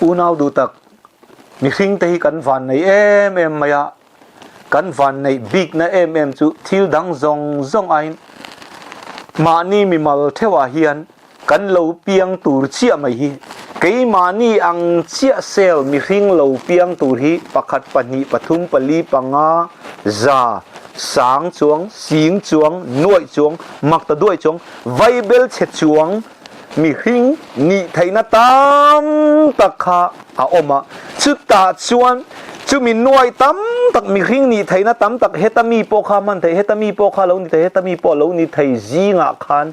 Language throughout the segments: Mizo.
Unau duh tak, mihringte hi kan vannei em em mai a, kan vanneih bikna em em chu thil dang zawng zawng aiin mahni mimal theuhah hian kan lo piang tur chiah mai hi keimahni ang chiah sel mihring lo piang tur hi pakhat, pahnih, pathum, pali, panga, za, sang chuang, sing chuang, nuaih chuang, makta duaih chuang, vaibel chhe chuang, mihring nih theihna tam tak kha a awm a, chutah chuan chumi nuai tam tak mihring nih theihna tam tak heta mi pawh kha hman theih, heta mi pawh kha lo ni thei, heta mi pawh lo ni thei zingah khan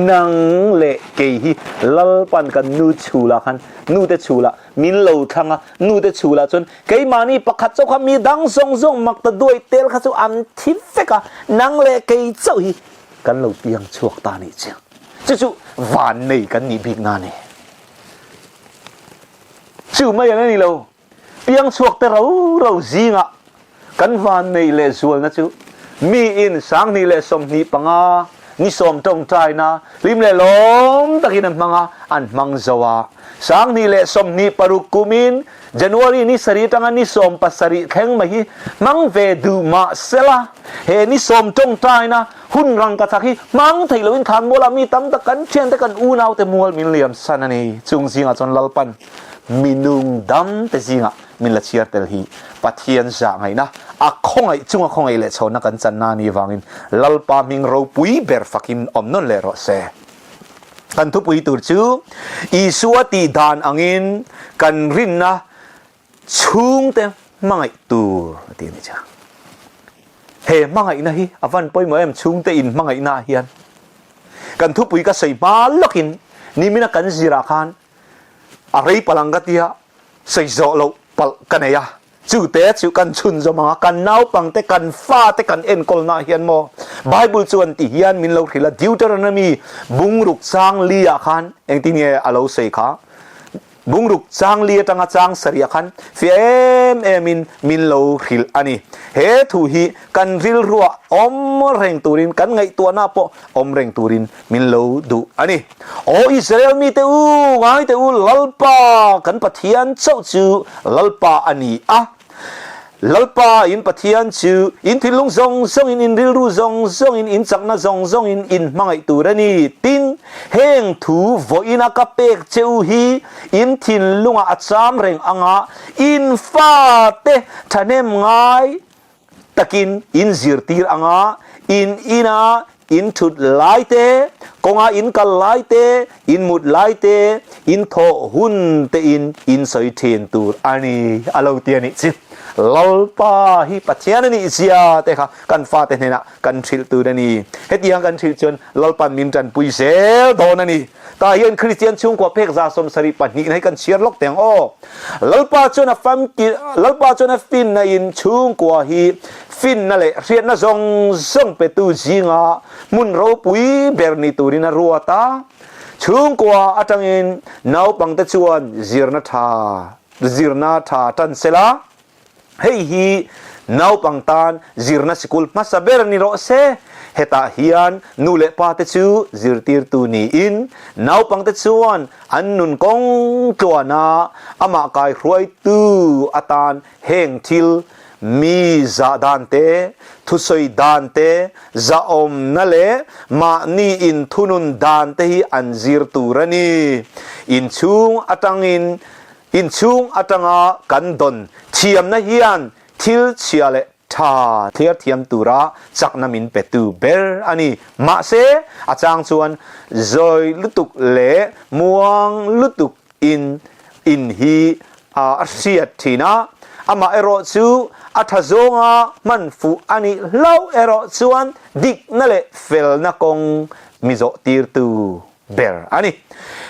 nang leh kei hi Lalpan kan nu chhulah khan nute chhulah min lo thlang a, nute chhulah chuan keimahni pakhat chauh kha mi dang zawng zawng mak ta duai tel kha chu an thi vek a, nang leh kei chauh hi kan lo piang chhuak ta nih chiang. Chu chu van nei kan nih bik na ni. Chu mai an ani lo. Piang chhuak te ro ro zingah kan van nei leh zualna chu mi in 2025 ni sawm tawngtaina hlim leh lawm takin an hmang a, an hmang zo a. 2026 kumin January ni sarih atanga ni 17 thleng mai hi hmang ve duh mah sela he ni sawm tawngtaina Hun rang ka chak hi hmang thei loin khan mualah mi tam tak kan thiante kan unaute mual min liam san a ni. Chung zingah chuan Lalpan minung dam te zingah min la chhiar tel hi Pathian zah ngaihna a khawngaih chunga khawngaih leh chhawnna kan channa a nih vangin Lalpa hming ropui ber fakin awm nawn leh rawh se. Kan thupui tur chu Isua tih dan angin kan rinna Chhungte hmangaih tur a ti a ni cha. He hmangaihna hi a van pawimawh em chhungte in hmangaihna ah hian. Kan thupui ka sawi hma lawkin nimina kan zirah khan a rei palh ang ka tia sawi zawh loh palh ka nei a. Chute chu kan chhun zawm ang a, kan naupangte kan fate kan enkawlna ah hian maw Bible chuan ti hian min lo hrilh a Deuteronomy bungruk chang li ah khan engtin nge a lo sawi kha? Bungruk chang li atanga chang sarih khan fiah em em in min lo hrilh a ni. He thu hi kan rilruah awm reng turin, kan ngaihtuahna pawh awm reng turin min lo duh a ni. Aw Israel mite u, ngaite u, Lalpa kan Pathian chauh chu Lalpa a ni a. Lalpa in Pathian chu in thinlung zawng zawngin, in rilru zawng zawngin, in chakna zawng zawngin in hmangaih tur a ni. Tin, heng thu vawiina ka pek che u hi in thinlungah a cham reng anga in fate thahnem ngai takin in zirtir anga in ina in thut lai te, kawnga in kal lai te, in mut lai te, in thawh hun te in in sawi thin tur a ni a lo ti a nih chu. Lalpa hi Pathian a nih zia te kha kan fate hnenah kan hrilh tur a ni. Hetiang kan hrilh chuan Lalpan min tanpui zel dawn a ni. Tah hian Kristian chhungkua phek 72 na hi kan chhiar lawk teh ang aw. Lalpa chuan a famki Lalpa chuan a finna in chhungkua hi finna leh hriatna zawng zawng petu zinga hmun ropui ber ni turin a ruat a. Chhungkua atangin naupangte chuan zirna tha zirna tha tan sela, Hei hi naupang tan zirna sikul hmasa ber ni rawh se. Hetah hian nu leh pa te chu zirtirtu niin naupangte chuan an nun kawng tluana amah kaihruaitu atan heng thil mi zah dan te, thusawi dan te, zahawmna leh mahni inthunun dan te hi an zir tur a ni. Inchhung atangin Inchhung atanga kan dawn thiamna hian thil chhia leh tha thliar thiam tura chakna min petu ber a ni. Mahse, a chang chuan zawi lutuk leh muang lutuk in in hi a hriat thin a, amaherawh chu a tha zawnga hman fuh a nih hlauh erawh chuan dikna leh felna kawng mi zawh tirtu ber a ni.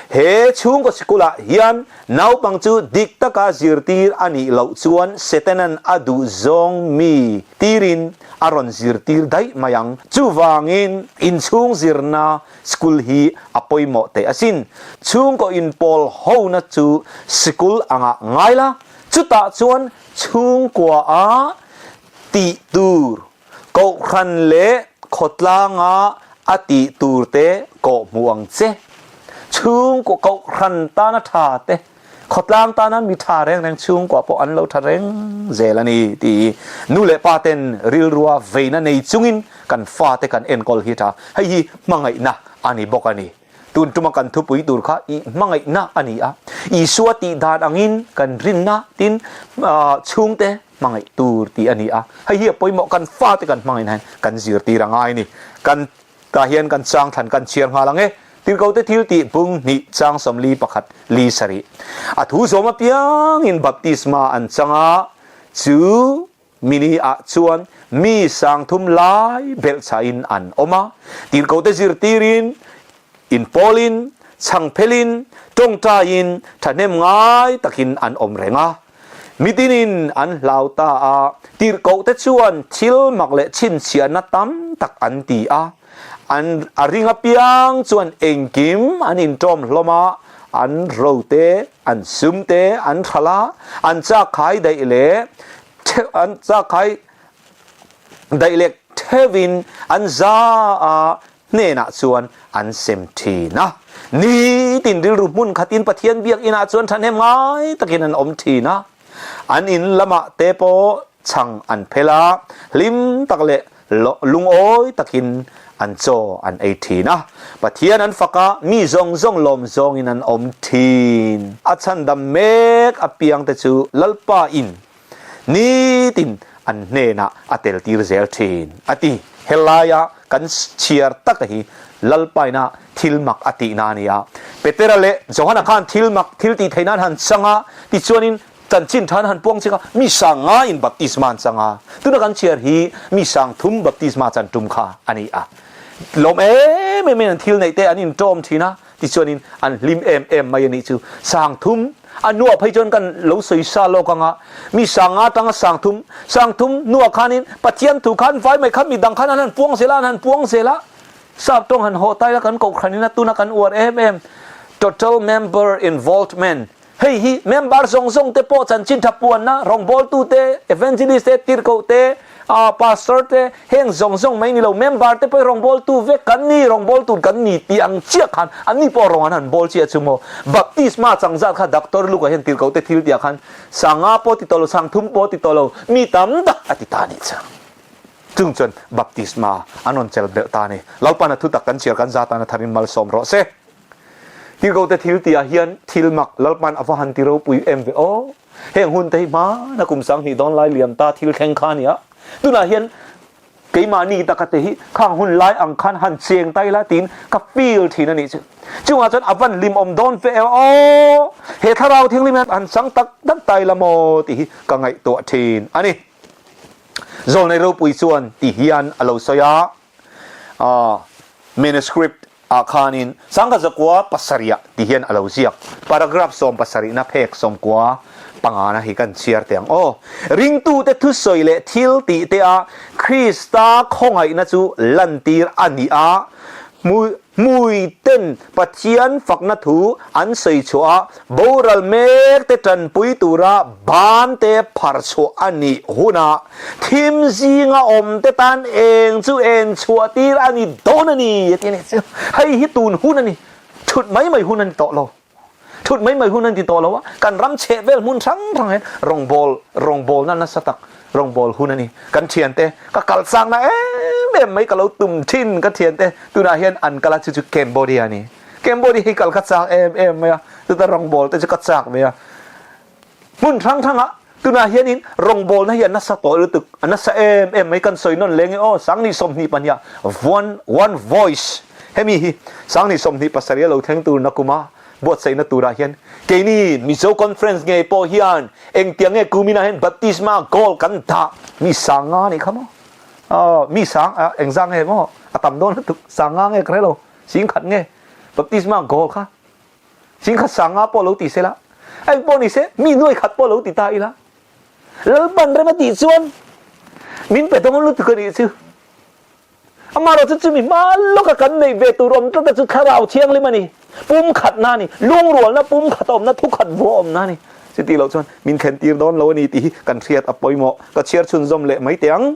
He chhungkaw sikulah hian naupang chu dik taka zirtir a nih loh chuan Setanan a duh zawng mi tirin a rawn zirtir daih mai ang. Chuvangin inchhung zirna school hi a pawimawh teh asin. Chhungkaw inpawl hona chu sikul angah ngai la, chutah chuan chhungkua a tih tur Kohhran leh khawtlanga a tih tur te kawh hmuh ang che. Chhungkaw kohhran tana tha te, Khawtlang tana mi tha reng reng chhungkua pawh an lo tha reng zel a ni ti nu leh pa ten rilrua veina nei chungin kan fate kan enkawl hi tha. Hei hi hmangaihna a ni bawk a ni. Tun tuma kan thupui tur kha i hmangaihna a ni a. Isua tih dan angin kan rinna tin chhungte hmangaih tur tih a ni a. Hei hi a pawimawh kan fate kan hmangaihna hian kan zirtir a ngai a ni. Kan Tah hian kan chang thlan kan chhiar nghal ang e. Tirhkote thil tih bung hnih chang 41 li sarih. A thu zawm apiangin baptisma an chang a, chu mini ah chuan mi 3000 lai belhchhahin an awm a. Tirhkote zirtirin, inpawlin, chhangphelin, tawngtaiin thahnem ngai takin an awm reng a. Mitinin an hlau ta a, tirhkohte chuan thil mak leh chhinchhiahna tam tak an ti a. An a ring apiang chuan engkim an inṭawm hlawm a, an ro te, an sum te an hralh a, an chakkhai daih leh an chakkhai daih leh theuhin an za a. hnenah chuan an sem thin a. Nitin rilru hmun khatin Pathian biakinah chuan thahnem ngai takin an awm thin a. An in lamah te pawh chhang an phel a, hlim tak leh lungawi takin an chaw an ei thin a. Pathian an fak a, mi zawng zawng lawm zawngin an awm thin. A chhandam mek apiangte chu Lalpa in Nitin an hnenah a tel tir zel thin, a ti. Helaia kan chhiar taka hi Lalpaina thil mak a tihna a ni a. Petera leh Johana khan thil mak thil tih theihna an han chang a, tichuanin chanchin tha an han puang chik a, mi sangngaiin baptisma an chang a. Tuna kan chhiar hi mi 3000 baptisma chan tum kha a ni a. Lawm em emin an thil neih te an inṭawm thin a. Tichuanin an hlim em em mai a nih chu. 3000 a hnuah phei chuan kan lo sawi sa lawk ang a, mi 5000 tanga 3000, 3000 hnuah khanin Pathian thu khan vai mai khan midang khan an han puang zel a, an han puang zel a. Sap tawng han haw tai la kan kohhranin a tuna kan uar em em Total Member Involvement Hei hi member zawng zawng te pawh chanchin tha puanna, rawngbawltu te, evangelist te, tirhkoh te, pastor te, heng zawng zawng mai ni lo, member te pawh hi rawngbawltu vek kan ni, rawngbawltu kan ni tih ang chiah khan anni pawh rawng an han bawl chiah chu maw. Baptisma changzat kha Doctor Luka hian tirhkoh te thil tihah khan 50 pawh ti tawh lo, 30 pawh ti tawh lo, mi tam tak a ti ta a nih chu. Chung chuan baptisma an rawn chel belh ta a ni. Lalpana thutak kan chhiar kan za tana tharin malsawm rawh se. Tirhkohte thil tihah hian thil mak Lalpan a va han ti ropui em ve aw. Heng hun te hi hmana kum 2000 dawn lai liam ta thil thleng kha a ni a. Tunah hian keimahni taka te hi khang hun lai ang khan han cheng ta ila tiin ka feel thin a nih chu. Chungah chuan a van hlimawm dawn ve em aw. He thlarau thianghlim hian han chang tak tak ta ila maw tih hi ka ngaihtuah thin a ni. Zawlnei ropui chuan ti hian a lo sawi a. Manuscript ah khanin sangha zakua pasarih ti hian a lo ziak. Paragraph 17 na phek 95 na hi kan chhiar teh ang aw. Ringtute thusawi leh thil tih te ah Krista khawngaihna chu lantir a ni a, hmuiten Pathian fakna thu an sawi chhuah a, boral mek te tanpui tura ban te phar chhuah a nih hunah Thim zinga awm te tan eng chu en chhuah tir a ni dawn a ni a ti a ni. Hei hi tun hun a ni. Thut mai mai hun a ni tawh lo. Thut mai mai hun a ni tawh lo a. Kan ram chheh vel hmun hrang hrang hian rawngbâwl rawngbâwlna nasa tak rawngbâwl hun a ni. Kan thiante ka kal châkna em em mai ka lo tum thin ka thiante tunah hian an kal a chu chu Cambodia a ni. Cambodia hi kal ka châk em em mai a. Chuta rawngbâwl te chu ka châk ve a. Hmun hrang hrangah tunah hianin rawngbawlna hi a nasa tawh lutuk, a nasa em em mai kan sawi nawn leng e aw, 2022 ah one, one voice hemi hi 2027 a lo thleng tur nakuma buatsaihna turah hian keini Mizo Conference ngei pawh hian engtiang nge kuminah hian baptisma goal kan dah mi 5000 nih kha maw aw mi sang engzah nge maw a tam dawn lutuk 5000 nge ka hre lo 10,000 nge baptisma goal kha 10,000 50 pawh lo ti se la, eng pawh ni se, mi 100,000 pawh lo ti ta ila, Lalpan rem a tih chuan min pe dawn lutuk a nih chu. Amaherawhchu chu chumi hma lawka kan neih ve tur awm tlata chu Thlarau Thianghlim a ni, pumkhatna a ni, lungrualna pumkhat awmna, thukhat vua awmna a ni. Chuti loh chuan min thlen tir dawn lo a ni tih hi kan hriat a pawimawh. Ka chhiar chhunzawm leh mai teh ang.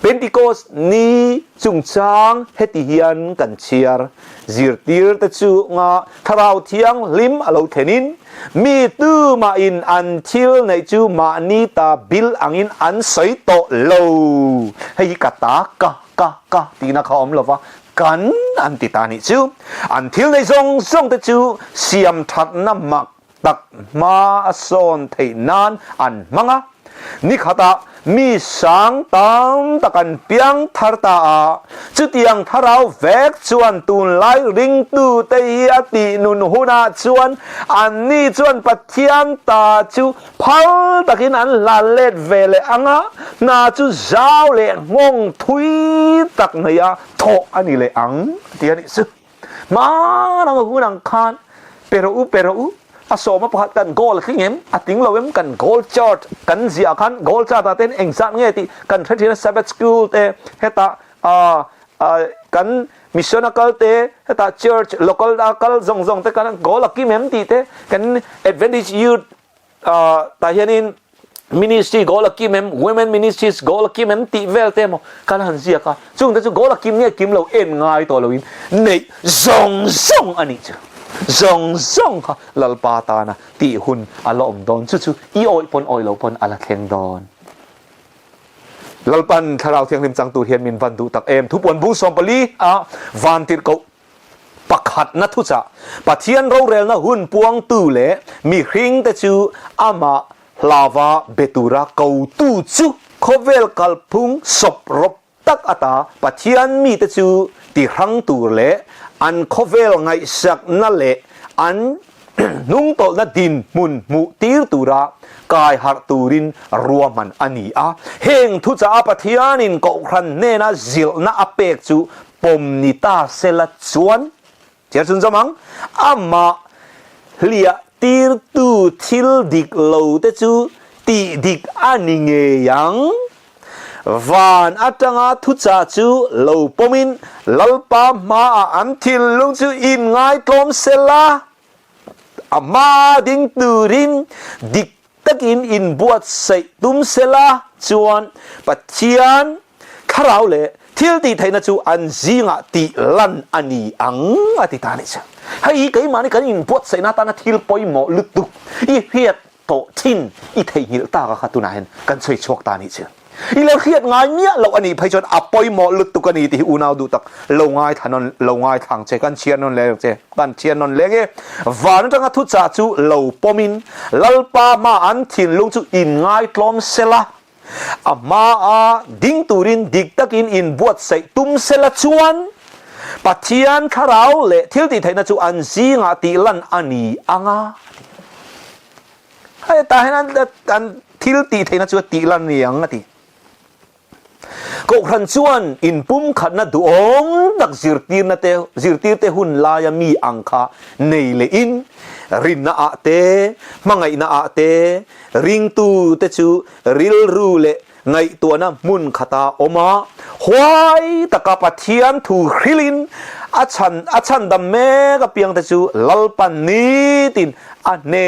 Pentecost ni chungchang heti hian kan chhiar. Zirtirte chunga Thlarau Thianghlim a lo thlenin. Mi tumahin an thil neih chu mahni ta bil angin an sawi tawh lo. Hei hi ka ta, ka, ka, ka tihna kha a awm lo va, kan an ti ta nih chu. An thil neih zawng zawng te chu siam thatna mak tak hma a sawn theih nan an hmang a. Ni khatah mi sang tam tak an piang thar ta a, chutiang thlarau vek chuan tunlai ringtute hi a tih nun hunah chuan anni chuan Pathian ta chu phal takin an hlan let ve leh ang a, hna chu zau leh nghawng thui tak neia thawh a ni leh ang a ti a nih chu. Hmanang a hun ang khan pe rawh u, pe rawh u, a sawma pakhat kan goal a tling em, a tling lo em, kan goal chart kan ziah khan goal chart ah ten engzat nge tih kan hre thin a, Sabbath school te hetah ah kan mission a kal te, hetah church local a kal zawng zawng te kan goal a kim em tih te kan Adventist youth tah hianin ministry goal a kim em, women ministries goal a kim em tih vel te emaw kan han ziak a, chungte chu goal a kim nge kim lo en ngai tawh loin neih zawng zawng a nih chu, zawng zawng kha Lalpa tana tih hun a la awm dawn, chu chu i awih pawn awih loh pawn a la thleng dawn. Lalpan Thlarau Thianghlim chang tur hian min van duh tak em, thupuan bung 14 a vantirhkoh Pakhatna thuchah, Pathian rorelna hun puangtu leh mihringte chu amah hlava be tura kotu chu khawvel kalphung sawp rawp tak ata Pathian mite chu tihrang tur leh an khawvel ngaihsakna leh an hnungtawlhna dinhmun hmuh tir tura kai harh turin ruahman a ni a. Heng thuchah a Pathianin kohhran hnena zilhna a pek chu pawm ni ta sela chuan, chhiar chhun zawm ang, amah hliah tirtu thil dik lo te chu tih dik a ni ngei ang. Van atanga thuchah chu lo pawmin Lalpa hmaah an thinlung chu inngaihtlawm sela, a hma ding turin dik takin inbuatsaih tum sela chuan Pathian thlarau leh thil tih theihna chu an zingah tih lan a ni ang a ti ta a nih chu. Hei hi keimahni kan inbuatsaihna atana thil pawimawh lutuk i hriat tawh thin i theihnghilh tak a kha tunah hian kan sawi chhuak ta a nih chu. I lo hriat ngai miah loh a nih phei chuan a pawimawh lutuk a ni tih hi unau duh tak lo ngaithla nawn lo ngaithla ang che, kan chhiar nawn leh ang che, kan chhiar nawn leh nge. Van atanga thuchah chu lo pawmin Lalpa hma an thinlung chu inngaitlawm sela, a hmaa ding turin dik takin inbuatsaih tum sela chuan Pathian thlarau leh thiltihtheihna chu an zingah tih lan a ni ang a, a ti. Hetah hian an thil tih theihna chu a tih lan ni ang a ti. Kohhran chuan inpumkhatna duhawm tak zirtirna te, zirtirte hun laia mi ang kha nei lehin rinna ah te, hmangaihna ah te, ringtu te chu rilru leh Ngaihtuahna hmun khata awm a, huai taka Pathian thu hrilhin a chhan a chhandam mek apiangte chu Lalpan nitin a hne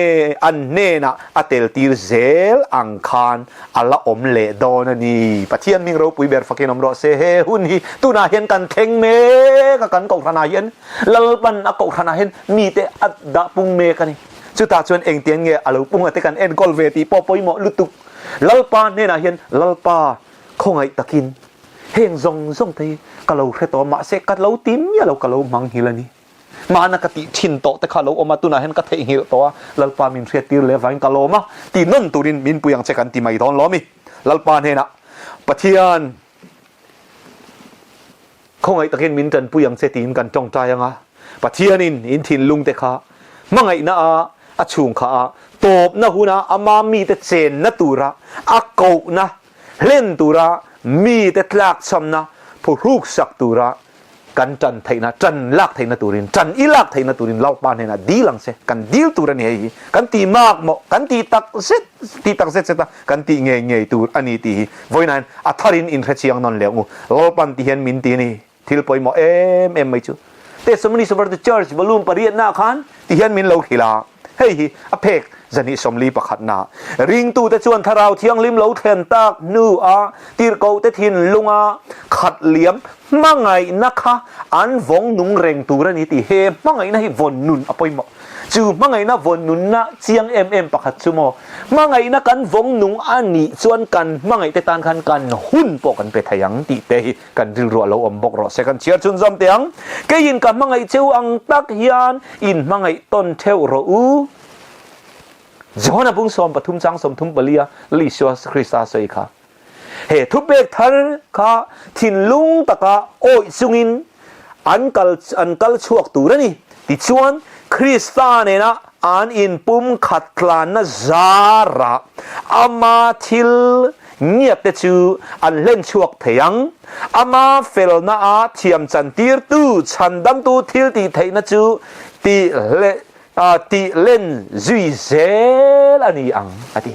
an hnenah a teltir zel ang khan a la awm leh dawn a ni. Pathian hming ropui ber fakin awm rawh se. He hun hi tunah hian kan thleng mek a, kan kohhranah hian Lalpan a kohhranah hian mite a dah pung mek a ni. Chutah chuan engtiang nge a lo punga te kan enkawl ve tih pawh pawimawh lutuk. Lalpa hnenah hian, Lalpa, khawngaih takin heng zawng zawng te hi ka lo hre tawh a, mahse ka lo ti miah lo, ka lo manghilh a ni. Mahna ka tih thin tawh te kha a lo awm a, tunah hian ka theihnghilh tawh a, Lalpa min hriattir leh avangin ka lawm a, ti nawn turin min pui ang che kan ti mai dawn lo a mi. Lalpa hnenah, Pathian, Khawngaih takin min tanpui ang che tiin kan tawngtai ang a, Pathianin in thinlungte kha hmangaihna a a chhung kha a tawpna huna ama mite chenna tura a kohna hlen tura mite tlakchhamna phuhruksak tura kan tan theihna, tan lak theihna turin, tan i lak theihna turin Lalpa hnenah dil ang che, kan dil tur a ni hei hi, kan ti mak maw, kan ti tak zet, ti tak zet zet a, kan tih ngei ngei tur a ni tih hi vawiinah hian a tharin inhrechiang nawn leh ang u. Lalpan ti hian min ti a ni. Thil pawimawh em em mai chu Testimonies of the Church volume pariatnaah khan ti hian min lo hrilh a, hei hi a phek zahnih 41 pakhatna. Ringtute chuan Thlarau Thianghlim lo thlen tak hnuah tirhkohte thinlunga khat liam hmangaihna kha an vawng nung reng tur a ni tih he hmangaihna hi vawn nun a pawimawh. Chu hmangaihna vawn nunna chiang em em pakhat chu maw, hmangaihna kan vawng nung a nih chuan kan hmangaihte tan khan kan hun pawh kan pe thei ang tih te hi kan rilru a lo awm bawk rawh se. Kan chhiar chhunzawm teh ang. Keiin ka hmangaih cheu ang tak hian in hmangaih tawn theuh rawh u. Johana bung 13 chang 34 a Lal Isua Krista sawi kha. He thupek thar kha thinlung taka awih chungin an kal an kal chhuak tur a ni. Tichuan, Krista nena an inpumkhat tlanna zarah ama thil ngiatte chu an hlen chhuak thei ang. Ama felnaa thiam chantirtu chhandamtu thil tih theihna chu tih tih len zui zel a ni ang, a ti.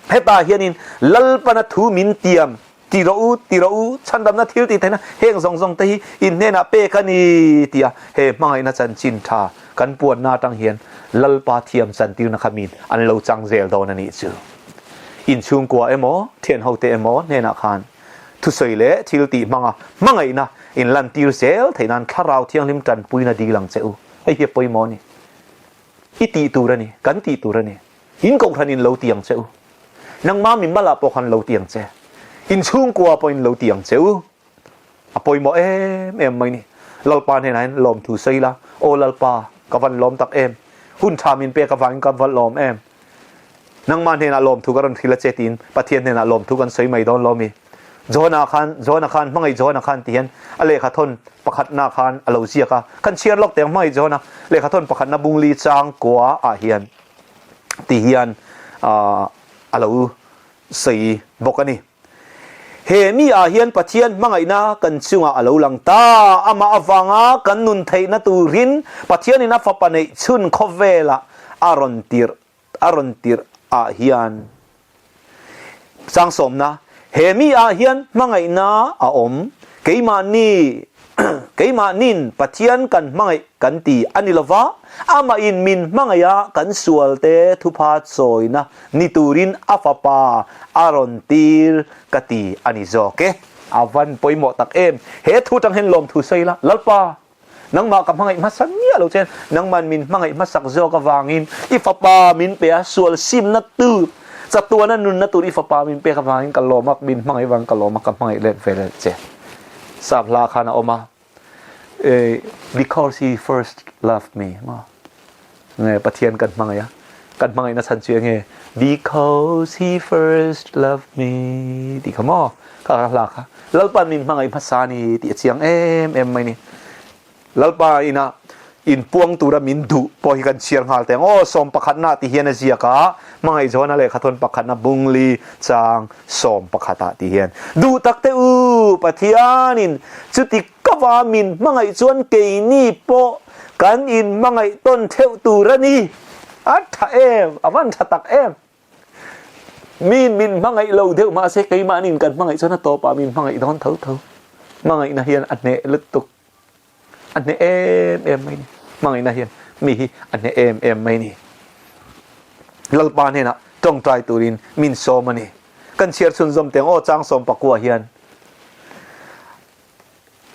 Hetah hianin Lalpana thu min tiam, ti rawh u, ti rawh u, chhandamna thil tih theihna heng zawng zawng te hi in hnenah pek a ni tia he hmangaihna chanchin tha kan puanna atang hian Lalpa thiam chantirna kha min an lo chang zel dawn a nih chu. Inchhungkua emaw, thianhote emaw hnenah khan thusawi leh thil tih hmanga hmangaihna in lantir zel theih nan Thlarau Thianghlim tanpuina dil ang che u. Hei hi a pawimawh a ni. I tih tur a ni, kan tih tur a ni. In kohhran in lo ti ang che u. Nangmah mimal ah pawh khan lo ti ang che. In chhungkua pawh in lo ti ang che u. A pawimawh em em mai ni. Lalpa hnenah hian lawmthu sawi la, Aw Lalpa, ka van lawm tak em. Hun tha min pek avangin ka va lawm em. Nangmah hnenah lawmthu ka rawn hrilh a che tiin Pathian hnenah lawmthu kan sawi mai dawn lo mi. Johana khan, Johana khan, hmangaih Johana khan ti hian a lehkha thawn pakhatna khan a lo ziak a. Kan chhiar lawk teh ang hmangaih Johana lehkha thawn pakhatna bungli chang kua ah hian ti hian a lo sawi bawk a ni. He mi ah hian Pathian hmangaihna kan chungah a lo lang ta. Amah avanga kan nun theihna turin Pathianin a fapa neih chhun khawvelah a rawn tirh a rawn tirh ah hian Sangsawmna, He mi ah hian hmangaihna a awm. Keimahni keimahnin Pathian kan hmangaih kan ti a ni lova, amahin min hmangaih a kan sualte thupha chawina ni turin a fapa a rawn tir ka ti a ni zawk e. A van pawimawh tak em! He thu tang hian lawmthu sawi la, Lalpa! Nangmah ka hmangaih hmasak miah lo che, nangman min hmangaih hmasak zawk avangin i fapa min pe a, sual simna tur, chatuana nunna tur i fapa min pek avangin ka lawm a, min hmangaih avangin ka lawm a, ka hmangaih let ve let che. Sap hla khan a awm a, Because he first loved me maw? Nge Pathian kan hmangaih a, kan hmangaihna chhan chu enge? Because he first loved me tih kha maw? Kha ka hla kha. Lalpa min hmangaih hmasa ni tih a chiang em em mai ni. Lalpa ina inpuang tura min duh pawh hi kan chhiar nghal teng. Aw 11na ti hian a ziak a, hmangaih Johana lehkhathawn pakhatna bungli chang 11ah ti hian. Duh tak te u, Pathianin chuti Ka va min hmangaih chuan keini pawh kan in hmangaih tawn theuh tur a ni. A tha em, a van tha tak em. Min min hmangaih lo deuh mahse keimahnin kan hmangaih chuan a tawpah min hmangaih dawn tho tho. Hmangaihna hian a hneh lutuk. A hneh em em mai ni. Hmangaihna hian mi hi a hneh em em mai ni. Lalpa hnenah tawngtai turin min sawm a ni. Kan chhiar chhunzawm teng aw chang 19 hian.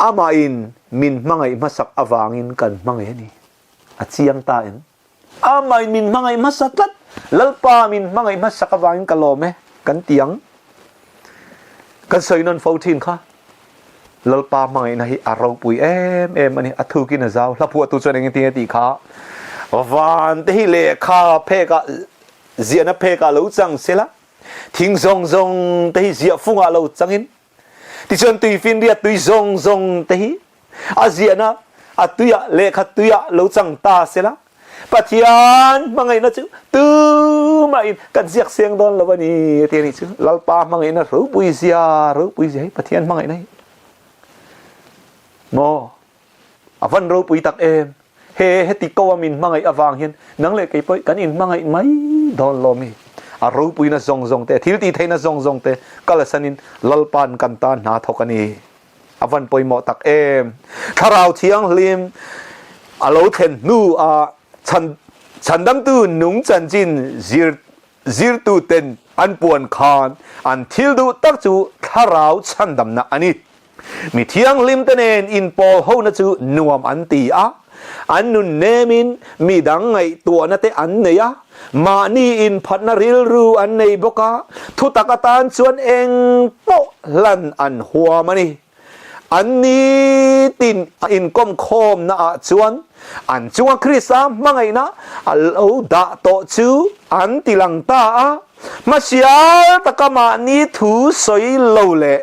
Amahin min hmangaih hmasak avangin kan hmangaih a ni. A chiang ta em? Amahin min hmangaih hmasa tlat. Lalpa min hmangaih hmasak avangin ka lawm e, kan ti ang. Kan sawi nawn fo thin kha. Lalpa hmangaihna hi a ropui em em a ni. A thukin a zau. Hla phuahtu chuan engtin nge tih kha? Van te hi lehkha phekah, ziahna phekah lo chang sela, thing zawng zawng te hi ziah fungah lo changin, Tichuan tuifinriat tui zawng zawng te hi a ziahna a tuiah lehkha tuiah lo chang ta sela, Pathian hmangaihna chu tumahin kan ziak seng dawn lo a ni ti a nih chu. Lalpa hmangaihna ropui zia, ropui zia hi Pathian hmangaihna hi maw? A van ropui tak em! He heti ko a min hmangaih avang hian nang leh kei pawh kan inhmangaih mai dawn lo mi? A ropuina zawng zawng te, thil tih theihna zawng zawng te kalsanin Lalpa'n kan tan hna thawk a ni. A van pawimawh tak em! Thlarau Thianghlim a lo thlen hnu a chhan chhandamtu nung chanchin zir zirtuten an puan khan an thil duh tak chu thlarau chhandamna a ni. Mi thianghlimte nen inpawl hona chu nuam an ti a. An nun nemin mi dang ngaihtuahna te an nei a, mahni inphatna rilru an nei bawk a, thutak atan chuan eng pawh hlan an huam a ni. An nitin inkawm khawmna ah chuan an chunga Krista hmangaihna a lo dah tawh chu an ti lang ta a, hmasial taka mahni thu sawi lo leh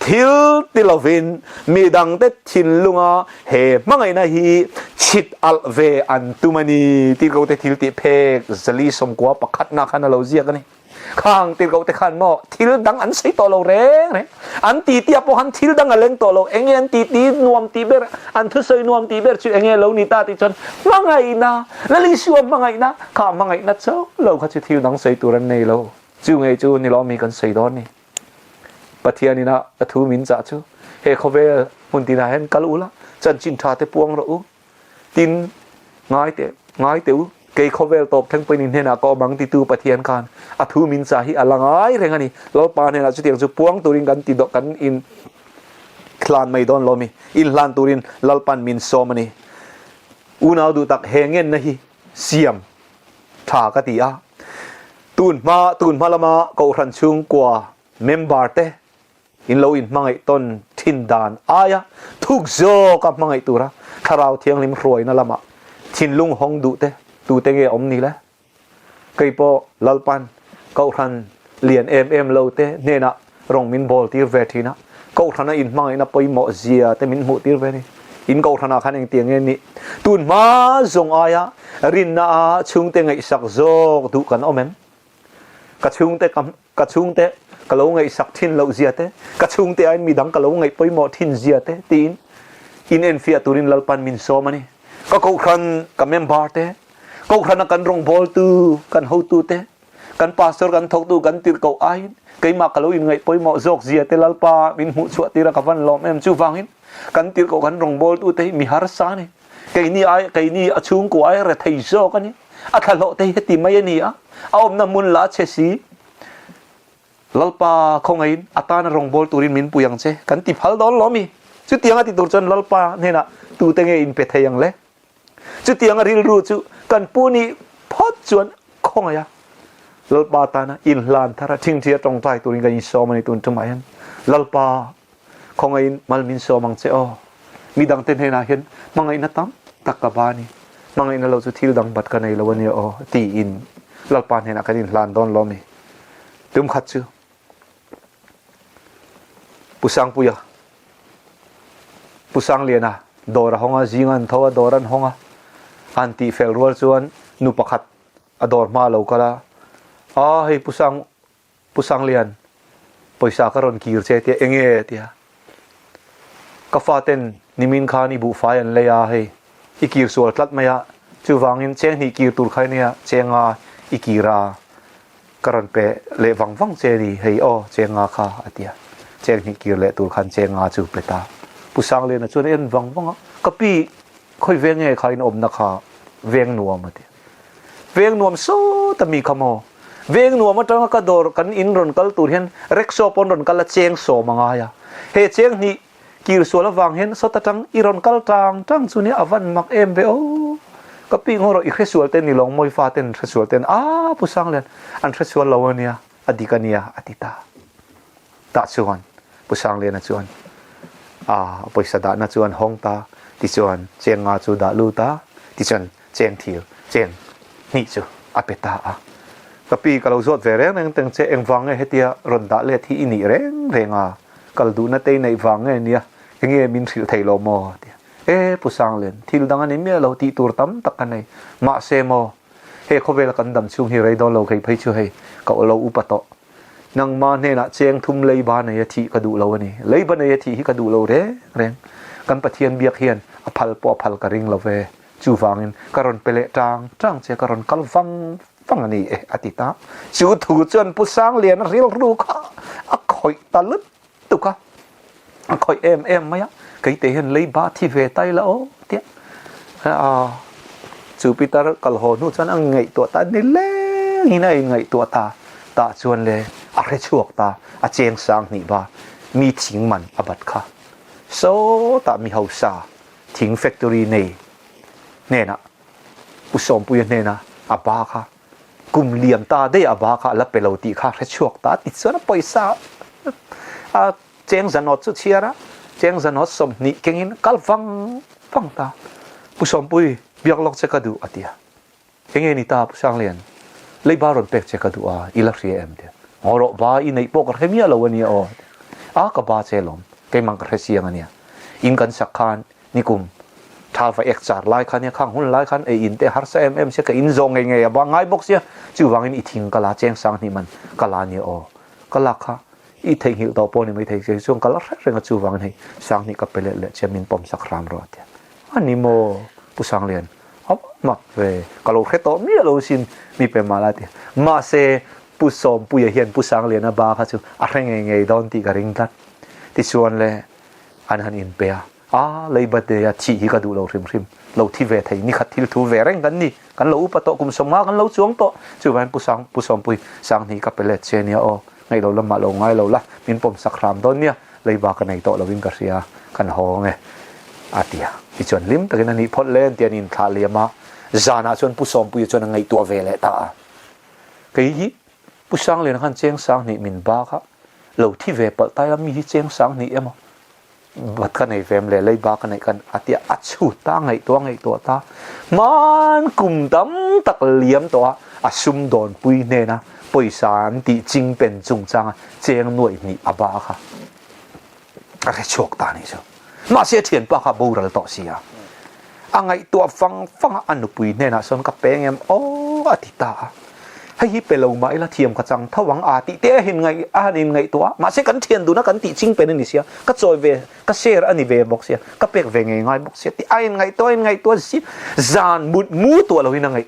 thil ti lovin mi dangte thinlunga he hmangaihna hi chhit alh ve an tum a ni tih kote thil tih phek zali 91 pakhatna khan a lo ziak a ni. Khang tirhkoh te khan maw thil dang an sawi tawh lo reng reng. An titi ah pawh khan thil dang a leng tawh lo. Enge an titi nuam tih ber, an thusawi nuam tih ber chu enge lo ni ta tih chuan hmangaihna, Lal Isua hmangaihna, kha hmangaihna chauh lo kha chu thil dang sawi tur an nei lo. Chu ngei chu ni lawm mi kan sawi dawn ni. Pathian ina a thu min chah chu he khawvel hmun tinah hian kal ula, chanchin tha te puang rawh u. Tin, ngai teh, ngai teh u, kei khawvel tawp thleng pawhin in hnenah ka awm ang titu Pathian khan a thu min chah hi a la ngai reng a ni. Lalpa hnenah chutiang chu puang turin kan ti kan in hlan mai dawn lo mi, in hlan turin Lalpan min sawm a ni. Unau duh tak he ngenna hi siam tha ka ti a. Tun hma, tun hma lama Kohhran chhungkua member te In lo inhmangaih tawn thin dan aia thuk zawka hmangaih tura Thlarau Thianghlim hruaina lamah thinlung hawng duh te tute nge awm ni le? Kei pawh Lalpan Kohhran lian em em lo te hnenah rawng min bawl tir ve thin a, Kohhrana inhmangaihna pawimawh zia te min hmuh tir ve a ni. In Kohhranah khan engtiang nge nih? Tun hma zawng aia rinna a chhungte ngaihsak zawk duh kan awm em? Ka chhungte ka ka chhungte ka lo ngaihsak thin loh zia te, ka chhungte aiin midang ka lo ngaih pawimawh thin zia te tiin in enfiah turin Lalpan min sawm a ni. Ka kohhran ka member te, kohhrana kan rawngbawltu kan hotu te, kan pastor kan thawktu kan tirhkoh aiin keimah ka lo inngaih pawimawh zawk zia te Lalpa min hmuhchhuah tir a ka van lawm em. Chuvangin kan tirhkoh kan rawngbawltu te hi mi harsa a ni. Keini ai keini a chhungkua ai rethei zawk a ni. A thlahlawh te hi heti mai a ni a, a awmna hmun la chhe si. Lalpa khawngaihin a tana rawngbâwl turin min pui ang che, kan ti phal dawn lo mi? Chutiang a ti tur chuan Lalpa hnenah tute nge in pe thei ang le? Chutiang a rilru chu kan pu nih phawt chuan khawngaih a, Lalpa tana inhlan thar a, thingthi a tawngtai turin kan insawm a ni tun tumah hian. Lalpa Khawngaihin mal min sawm ang che aw. Midangte hnenah hian hmangaihna tam tak ka ba a ni. Hmangaihna lo chu thil dang bat ka nei lo a nia aw tiin Lalpa hnenah kan inhlan dawn lo mi. Tum khat chu Pu Sangpuia, Pu Sangliana dawr a hawng a, zing an tho a, dawr an hawng a, an tih fel rual chuan nu pakhat a dawr hma a lo kal a, Aa hei Pu Sang, Pu Sanglian, pawisa ka rawn kir che tia enge tia ka faten nimin khan i buhfai an lei a hei i kir sual tlat mai a chuvangin cheng hnih kir tur kha ania chenga i kir a ka rawn pe leh vang vang che ni hei aw chenga kha a tia cheng hnih kir leh tur khan chenga chu pe ta Pu Sangliana chuan a en vang vang a ka pi khawi veng nge kha in awmna kha veng nuam a tia Veng nuam sawt a mi kha maw? Veng nuam atanga ka dawr kan in rawn kal tur hian rickshaw pawn rawn kal a cheng sawm a ngai a. He cheng hnih kir sual avang hian sawt atang i rawn kal tang tang chu nia a van mak em ve aw. Ka pi ngaw rawh i hresual te ni lawng mawi fa ten hresual ten a Pu Sanglian an hresual lo a nia a dik a nia a ti ta. Tah chuan Pu Sangliana chuan a pawisa dahna chu an hawng ta, tichuan cheng nga chu dah lut a, tichuan cheng thil cheng hnih chu a pe ta a. Ka pi ka lo zawt ve reng reng teng che, engvang nge hetia rawn dah let hi i nih reng reng a, kal duhna te i neih vang nge nia, enge min hrilh thei lo maw? a ti a. E Pu Sanglian, thil dang a ni miah lo tih tur tam tak ka nei, mahse maw he khawvela kan dam chhung hi rei dawn lo kei phei chu hei ka lo upa tawh. Nangmah hnenah cheng thum leiba nei a thih ka duh lo a ni. Leiba nei a thih hi ka duh lo reng reng. Kan Pathian biak hian a phal pawh a phal ka ring lo ve. Chuvangin ka rawn pe leh tang tang che, ka rawn kal vang vang a ni e, a ti ta. Chu thu chuan Pu Sangliana rilru kha a khawih ta lutuk a. A khawih em em mai a, keite hian leiba thi ve ta ila aw tia a chu Peter kal haw hnu chuan a ngaihtuah ta ni lengin a inngaihtuah ta tah chuan le a hre chhuak ta a cheng sang hnih ba mi thing man a bat kha sawtah mi hausa thing factory nei. hnenah, Pu Sawmpuia hnena a ba kha kum liam ta daih a ba kha a la pe lo tih kha hre chhuak ta tichuan a pawisa a cheng zanawt chu chhiar a, cheng zanawt 20 kengin kal vang vang ta. Pu Sawmpui, biak lawk che ka duh a ti a. Enge ni ta Pu Sanglian, leiba rawn pek che ka duh a, i la hria em? Tia. Ngaw rawh ba i neih pawh ka hre miah lo a nia aw. A ka ba che lawm, keimah ka hre chiang a nia. In kan sak khan nikum tha va ek char lai kha nia, khang hun lai khan ei in te harsa em em sia, ka in zawh ngei ngei a ba ngai bawk sia, chuvangin i thing ka la cheng sang hnih man ka la nia aw. Ka lak kha i theihnghilh tawh pawh ni mai thei che, chuan ka la hre reng a chuvangin hei sang hnih ka pe let leh che min pawm sak hram rawh a tia. A ni maw Pu Sanglian? A mak ve, ka lo hre tawh miah lo sin mi pe mah la ti. Mahse Pu Sawmpuia hian Pu Sangliana ba kha chu a hre ngei ngei dawn tih ka ring tlat. Tichuan le an han inpe a, a leiba te a thih hi ka duh lo hrim hrim, lo thi ve thei nikhat thil thu ve reng kan ni, kan lo upa tawh kum 50 kan lo chuang tawh, chuvangin Pu Sang Pu Sawmpui Sanghni ka pe let che nia aw, ngaih lo lamah lo ngai lo la, min pawm sak hram dawn nia, leiba ka nei tawh lovin ka hria, kan haw ang e. A ti a. Tichuan hlim takin a nih phawt le an ti a, an inthlah liam a. Zanah chuan Pu Sawmpuia chuan a ngaihtuah ve leh ta a. Kei hi Pu Sangliana khan cheng 2000 min bak a, lo thi ve palh ta ila mi hi cheng 2000 emaw bat ka nei ve em le, leiba ka neih kan a ti a, a chhut ta, a ngaihtuah a ngaihtuah ta. Hman kum tam tak liam tawh a, a sumdawnpui hnena pawisa an tih chingpen chungchanga cheng 2000 a bak a. A hre chhuak ta nih chu. Mahse a thianpa kha a boral tawh si a. A ngaihtuah fang fang a, a nupui hnenah sawn ka peng em aw a ti ta a. Hei hi pe lo mah ila thiam ka chang tho ang a tih te a hin ngaih a han in ngaihtuah a. Mahse kan thian dun a kan tih ching pen a ni sia, ka chawi ve, ka share a ni ve bawk sia, ka pek ve ngei ngai bawk sia tih a in ngaihtuah a in ngaihtuah si zan mut mu tuah loin a ngaih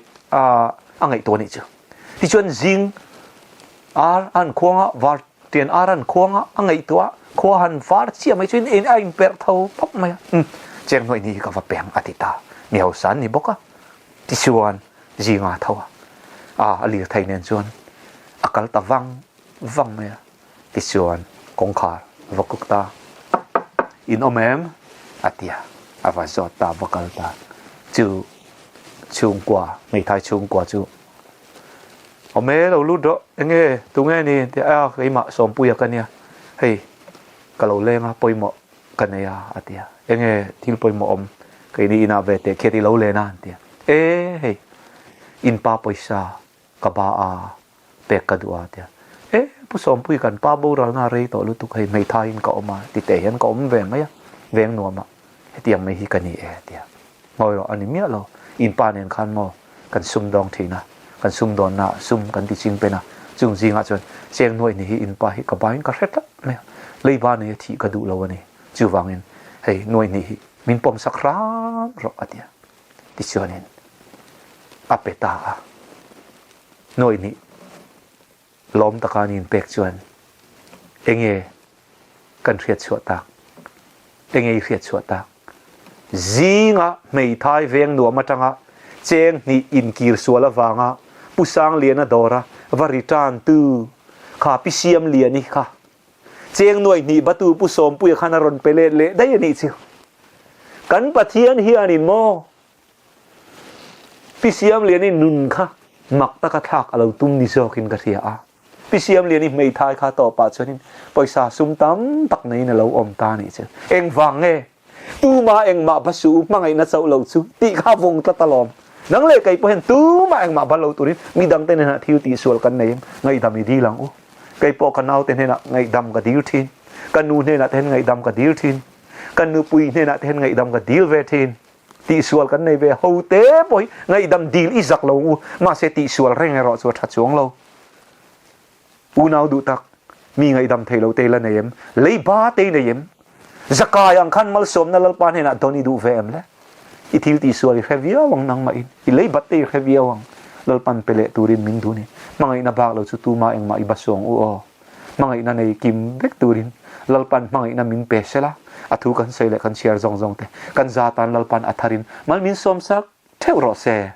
a ngaihtuah nih chu. Tichuan zing ar a han khuang a, var Tian ar an khuang a, a ngaihtuah a, khua han var chiah mai chuan in a inperh tho pawp mai a, umm cheng hnuai ni hi ka va peng a ti ta, mi hausa an ni bawk a, tichuan zinga tho a, a a lirthei nen chuan a kal ta vang vang mai a, tichuan kawngkhar a va kuk ta, in awm em? a ti a, a va zawt ta, a va kal ta, chu chhungkua, hmeithai chhungkua chu Awm e, lo lut rawh, enge tunge ni tia a keimah Sawmpuia ka nia, hei ka lo leng a pawimawh ka nei a a ti a, enge thil pawimawh awm keini inah ve teh khiat i lo len a an ti a, e hei inpa pawisa ka ba a pek ka duh a a ti a, e Pu Sawmpui kan pa boralna a rei tawh lutuk hei hmeithaiin ka awm a ti teh hian ka awm ve mai a veng nuam ah. Hetiang mai hi ka ni e tia ngawi rawh a ni miah lo. In pa nen khan maw kan sumdawng thin a, kan sumdawnna ah sum kan ti ching pen a, chung zingah chuan cheng nuaih ni hi in pa hi ka bain ka hre tlat mai a, leiba nei a thih ka duh lo a ni. Chuvangin hei nuaih ni hi min pawm sak hram rawh a tia. Tichuanin a pe ta a, nuaih ni lawm taka an inpek chuan enge kan hriat chhuah tak? Enge i hriat chhuah tak? Zinga hmeithai veng nuam atanga cheng hnih inkir sual avanga Pu Sangliana dawra va return tu kha Pi Siamliani kha cheng 2000 batu Pu Sawmpuia khan a rawn pe let leh daih a nih chu. Kan Pathian hianin maw Pi Siamliani nun kha mak taka thlak a lo tum ni zawkin ka hria a. Pi Siamliani hmeithai kha tawpah chuanin pawisa sum tam tak neiin a lo awm ta a nih chu. Engvang nge? Tumah engmah va suh u, hmangaihna chauh lo chu tih kha a vawng tlat alawm. Nang leh kei pawh hian tumah engmah va lo turin midangte hnenah thil tihsual kan nei em? Ngaihdam i dil ang u. Kei pawh ka naute hnenah ngaihdam ka dil thin. Ka nu hnenah te hian ngaihdam ka dil thin. Ka nupui hnenah te hian ngaihdam ka dil ve thin. Tihsual kan nei ve ho te pawh hi ngaihdam dil i zak lo u, mahse tihsual reng erawh chu a tha chuang lo. Unau duh tak, mi ngaihdam thei lo te la nei em? Leiba te i nei em? Zakai ang khan malsawmna Lalpa hnenah dawn i duh ve em le? I thil tihsual i hre viau ang nangmah in, i leibat te i hre viau ang. Lalpan pe leh turin min duh ni. Hmangaihna bak lo chu tuma engmah i ba suang u aw. Hmangaihna nei kim vek turin Lalpan hmangaihna min pe sela, a thu kan sawi leh kan chhiar zawng zawng te kan za tan Lalpan a tharin mal min sawmsak theuh rawh se.